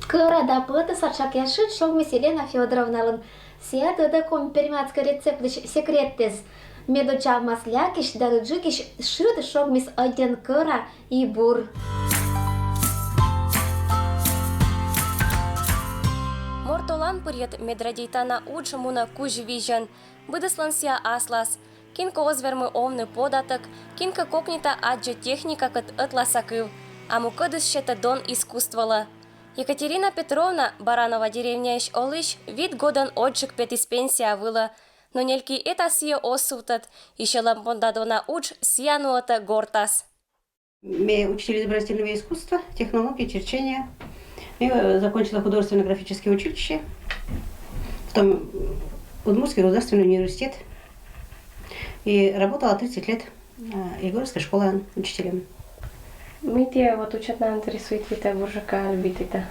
кӧра да пӧтӧса тшакъяс шыд шогмис Елена Фёдоровналӧн. Сія тӧдӧ Коми-Пермяцкӧй рецептысь секреттэс. Медводдза маслякысь да рыджыкысь шыд шогмис ӧддьӧн кӧра и бур. Морт оланпырйӧд медрадейтана удж мунӧ кузь визьӧн. Быдыслӧн сія аслас. Кинкӧ оз вермы овны податӧг, кинкӧ кокнита аддзӧ техникакӧд ӧтласа кыв, а мукӧдыс сетӧ дон искусстволӧ. Екатерина Петровна, Бараново деревняысь олысь, вит годӧн ӧтджык петіс пенсия вылӧ, но нелькиӧта сійӧ оз сувтӧд, и сьӧлӧм пондадона удж сія нуӧтӧ гортас. Ме учитель изобразительного искусства, технологии черчения. Я закончила художественно-графическое училище, потом Удмуртский государственный университет. И работала тридцать лет Егоровская школа учителем. Мый ті вот учӧтнанныд рисуйтвитӧ бурджыка, любитітӧ?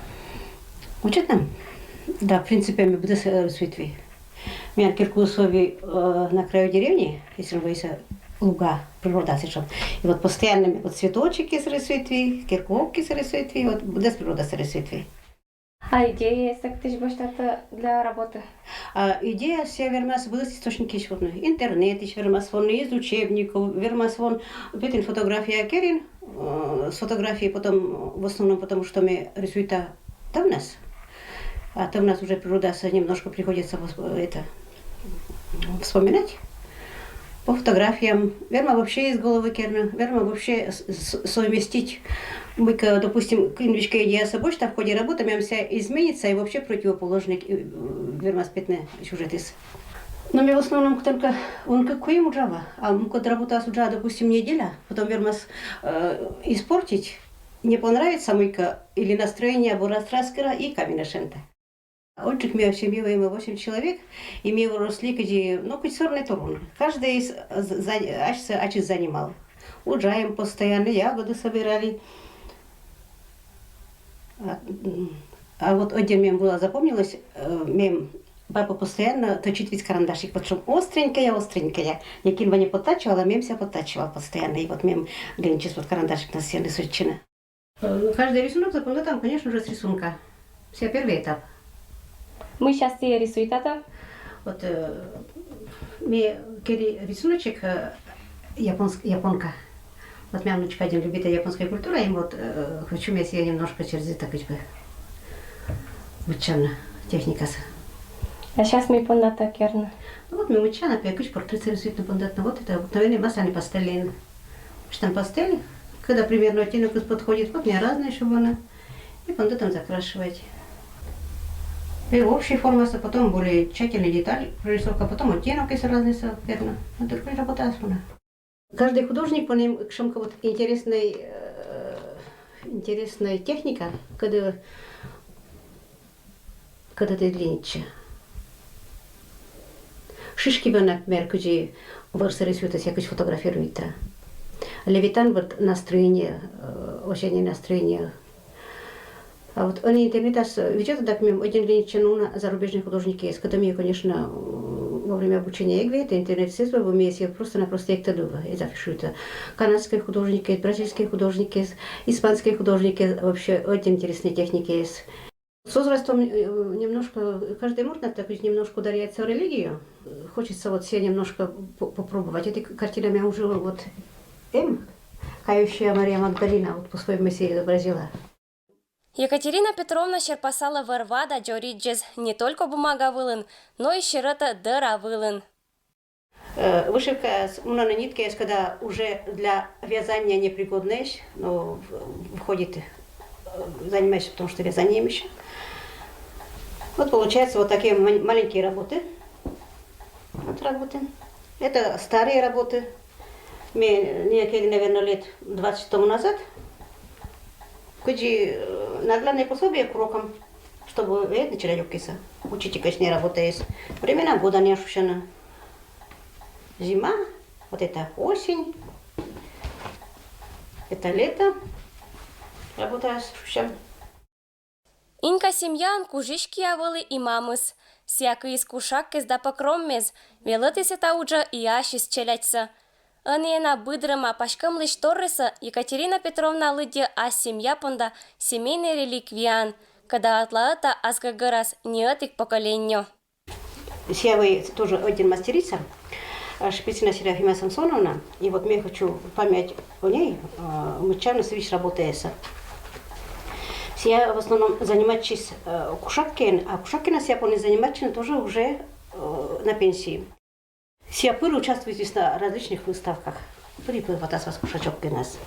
Учӧтнам? Да, в принципе, ме быдӧс рисуйтві. Миян Киркуловы на краю деревни, если вы Луга, природа сычем. И вот постоянно вот цветочки срисует ви, керкуокки срисует ви, вот дес природа срисует ви. А идея есть так тысяч баштата для работы? А идея вся вермас вылез источники ещё вот, ну, интернет ещё вермас вон, из учебников вермас вон, петин фотография керин, э, с фотографии потом, в основном потому, что мы рисует-то там нас, а там нас уже природа с-, немножко приходится восп-, это, вспоминать. По фотографиям. Верма вообще из головы керна, верма вообще с-, с-, совместить. Мы, к-, допустим, к-, инвичка идея собой, что в ходе работы мем вся изменится и вообще противоположный, э, верма спетный сюжет из. Но мне в основном только он как куим уджава, а м, код работа с уджа, допустим, неделя, потом вермас, э, испортить, не понравится мыйка или настроение або раскраскера и камина шента. Отжиг ми в семье, мы восемь человек, и мы выросли, где, ну, хоть сорный турун. Каждый из, э, за-, за-, ачса-, ачис занимал. Уджаем постоянно, ягоды собирали. А, м, а вот один мем было запомнилось, э, мем папа постоянно точит ведь карандашик, вот шум остренькая, остренькая. Никин его не подтачивала, мем себя подтачивал постоянно. И вот мем ленчис вот карандашик на стены сучина. Э, ну, каждый рисунок запомнил там, конечно же, с рисунка. Вся первый этап. Мы сейчас и рисует это. Вот, э, мне кери рисуночек, э, японск-, японка. Вот моя внучка один любит японская культура, и вот, э, хочу мне себе немножко через это как бы вычана техника. А сейчас мы понда так керна. Ну вот мы вычана, пекуч портрет рисует на понда, вот это обыкновенный масляный пастелин. Что там пастель, когда примерно оттенок подходит, вот мне разные, чтобы она. И потом там закрашивать. И общая форма, а потом более тщательная деталь, прорисовка, потом оттенок, если разница, верно. А только работа асуна. Каждый художник по ним кшемка вот интересный, э, интересная техника, когда, когда ты длиннича. Шишки бы, например, кучи варсарис юта, всякоч фотографирует. Левитан вот настроение, э, осеннее настроение. А вот они интернетас ведёт, так мем один день ченуна зарубежные художники есть. Когда мне, конечно, во время обучения ЕГВ, это интернет все звал, мы все просто-напросто их тадува, и зафиксируют. Канадские художники, бразильские художники, испанские художники, вообще очень интересные техники есть. С возрастом, э, немножко, каждый может так немножко ударяется в религию. Хочется вот все немножко по- попробовать. Эти картинами уже вот М, кающая Мария Магдалина, вот по-своему себе изобразила. Екатерина Петровна серпасала вӧр-ва да дзоридзез не только бумага вылын, но и серӧта дӧра вылын. Э, вышивка с-, мунана нитка есть, когда уже для вязания непригодная, но в- входит, э, занимаюсь, потому что вязанием еще. Вот получается вот такие ма- маленькие работы. Вот работы. Это старые работы. Мне некоторые, наверное, лет двадцать тому назад. Куди, э, наглядное пособие к урокам, чтобы это начали лёгкиса. Учите, конечно, работа есть. Времена года не ощущено. Зима, вот это осень, это лето. Работа ощущаем. Инка семьяын кужиськия вӧлі и мамыс. Сія кыйис кушаккез да пӧкроммез, велӧтіс эта уджӧ и ассьыс челядьсӧ. Ӧні на быдӧрӧма паськӧмлысь торйӧсӧ Екатерина Петровна лыддьӧ ас семья понда семейнӧй реликвияӧн, кӧда ӧтлаӧта ас гӧгӧрас ни ӧтик поколениеӧ. Сія вӧлі тоже один мастерица, э, Шпицына Серафима Самсоновна. И вот мне хочу память о ней, э, мыччана сыысь работаяса. Сія в основном заниматчис, э, кушаккиӧн, а кушаккиӧн сія поні заниматчыны тоже уже, э, на пенсии. Сія пыр участвует на различных выставках. Пыр и пыр ватас вас кушачок кенас.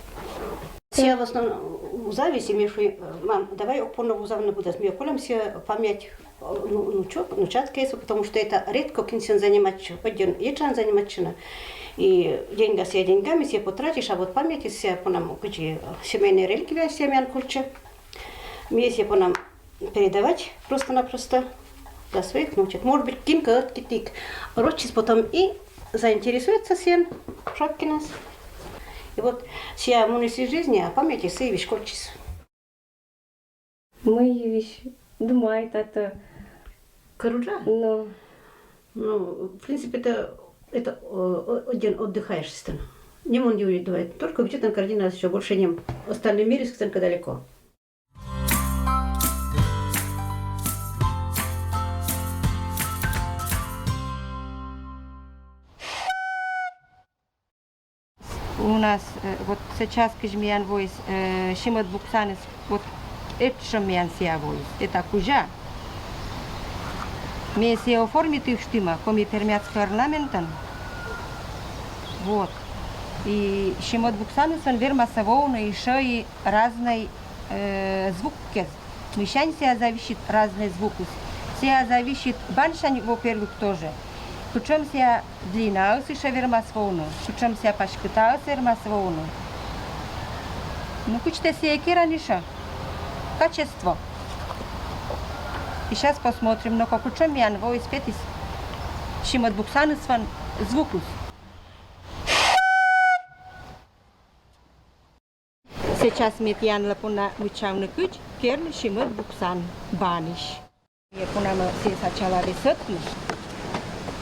Сія в основном зависит, ми шуи, э, мам, давай ог понна вузавны быдӧс, ми колӧма сія память, э, ну, внучок, внучаткаыс, потому что это редко кин сійӧн заниматчӧ, один ещӧ заниматчыны. И деньга сія деньгами, сія потратишь, а вот память сія понам, кучи, э, семейная реликвия сія миян кольччӧ. Ми сія понам передавать просто-напросто для своих внучек. Может быть, кинкӧ ӧткытник рочыс потом и заинтересуется сійӧн, кушаккинас. И вот сія муніс из жизни, а память сія веськӧдчис. Мый весь думает это. Кӧр уджа? Ну. Ну, в принципе, это это, о, о, один отдыхаешь сыктывкарса. Нем он не уйдет, только где-то картина еще больше нем. Остальный мир из Кыценко далеко. У нас, э, вот сейчас кыдз миян воис, э, симыд буксаныс, вот этшӧм миян сія воис. Это кузя. Ме сія оформитывсьыма коми-пермяцкӧй орнаментӧн. Вот. И симыд буксанысын вермас воны ещӧ и разнӧй, э, звуккез. Мыйсянь сія зависит разнӧй звукыс. Сія зависит бансянь, во-первых, тоже. Кутшӧм сія длинаыс ещӧ вермас воны, кутшӧм сія паськытаыс вермас воны. Ну, кыдз тэ сія керан ещӧ. Качество. И сейчас посмотрим, но кутшӧм миян воис петіс симыд буксаныс вӧн звукыс. Сейчас ме тіянлы пуна мыччавны, кыдз керны симыд буксан банысь. Ме пуна ме сійӧс сначала весӧтны.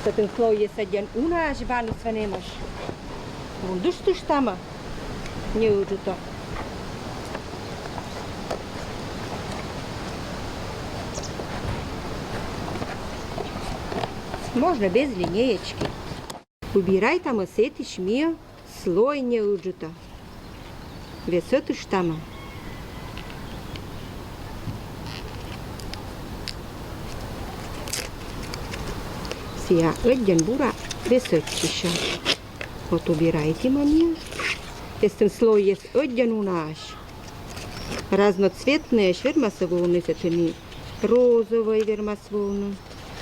Сэтӧн слойӧс ӧдйӧн унаӧсь баныс вӧн эмӧсь. Вундыштыштамӧ неыджыдӧ. Можно без линеечки. Убирайтамӧ сэтысь миян слой неыджыдӧ. Весӧтыштамӧ. Сія ӧдйӧн бура весӧтчысьӧ. Вот убирайтімӧ миян. Эстын слойӧс ӧдйӧн унаӧсь. Разноцветнӧйӧсь вермас воны, сэтӧн и розовӧй вермас воны,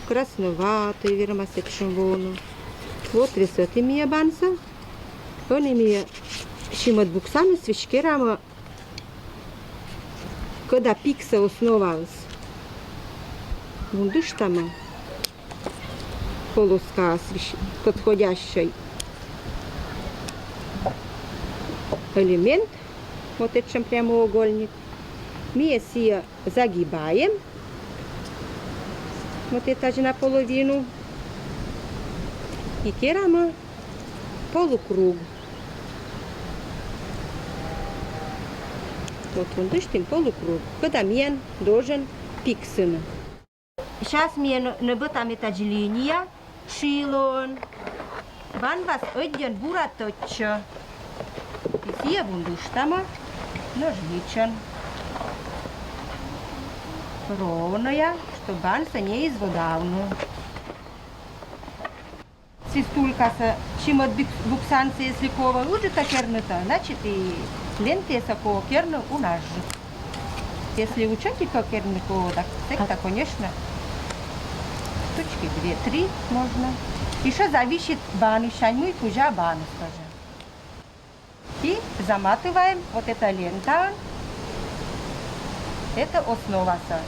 красноватӧй вермас этшӧм воны. Вот весӧтім миян бансӧ. Ӧні миян симыд буксаныс веськӧрамӧ, кӧда пиксӧ основаыс. Вундыштамӧ полоскаӧс веськ-, подходящӧй элемент, вот этшӧм прямоугольник. Ми сійӧ загибаем вот этаж наполовину и керамӧ полукруг. Вот вундыштім полукруг, кӧда миян должен пиксыны. Сейчас ми нӧ-, нӧбӧтам этаж линия, шылӧн. Банвас ӧдйӧн бура тӧдчӧ. И сійӧ вундыштамӧ нӧжйӧн. Ровнӧя, чтоб бансӧ не изводавны. Свистулькасӧ симыд буксансӧ, если кӧ ыджыдтӧ кернытӧ, значит, и лентаӧс кӧ керны унаджык. Если учётика керны кӧ, так секта, конечно, штучки две-три можно. Ещё зависит банысянь, мый кузя баныс тоже. И заматываем вот это лентаӧн, это основасӧ.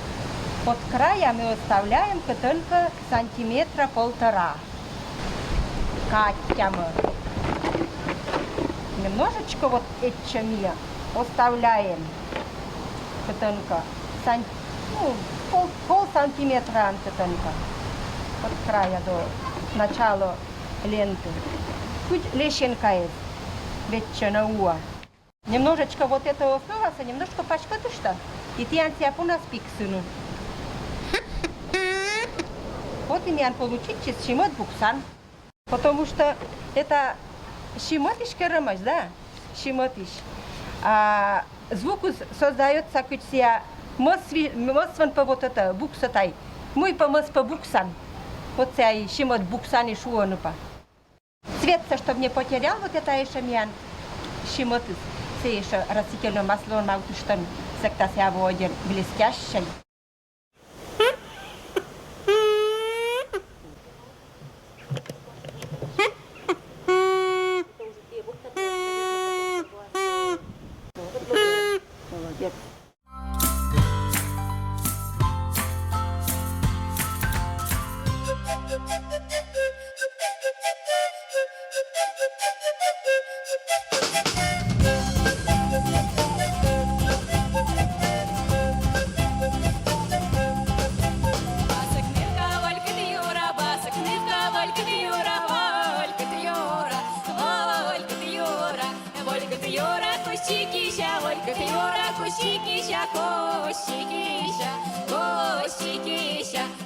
От края мы оставляем кытӧнкӧ сантиметра полтора. Катямӧ. Немножечко вот этчӧ миян оставляем кытӧнкӧ сан-, ну, пол, пол сантиметра кытӧнкӧ. От края до начала ленты. Кыдз лесенкаэз вӧчӧны уа. Немножечко вот это основасӧ немножко пачкатышта. И тіян сія пунас пиксыны. Вот и миян получитчис симыд буксан. Потому что это симытысь керӧмаӧсь, да? Симытысь. А звукыс создаётся кыдз сія мӧс ви-, мӧс вӧн пӧ вот это букса тай. Мый пӧ мӧс пӧ буксан. Вот сія и симыд буксан и шуӧны пӧ. Цветсӧ, чтоб не потерял, вот это ещё миян симытыс. Сійӧ ещё растительнӧй маслоӧн мавтыштам, секта сія во ӧдйӧн блестящӧй. Молодец. Костикиша, ой, капиора, костикиша, костикиша, костикиша.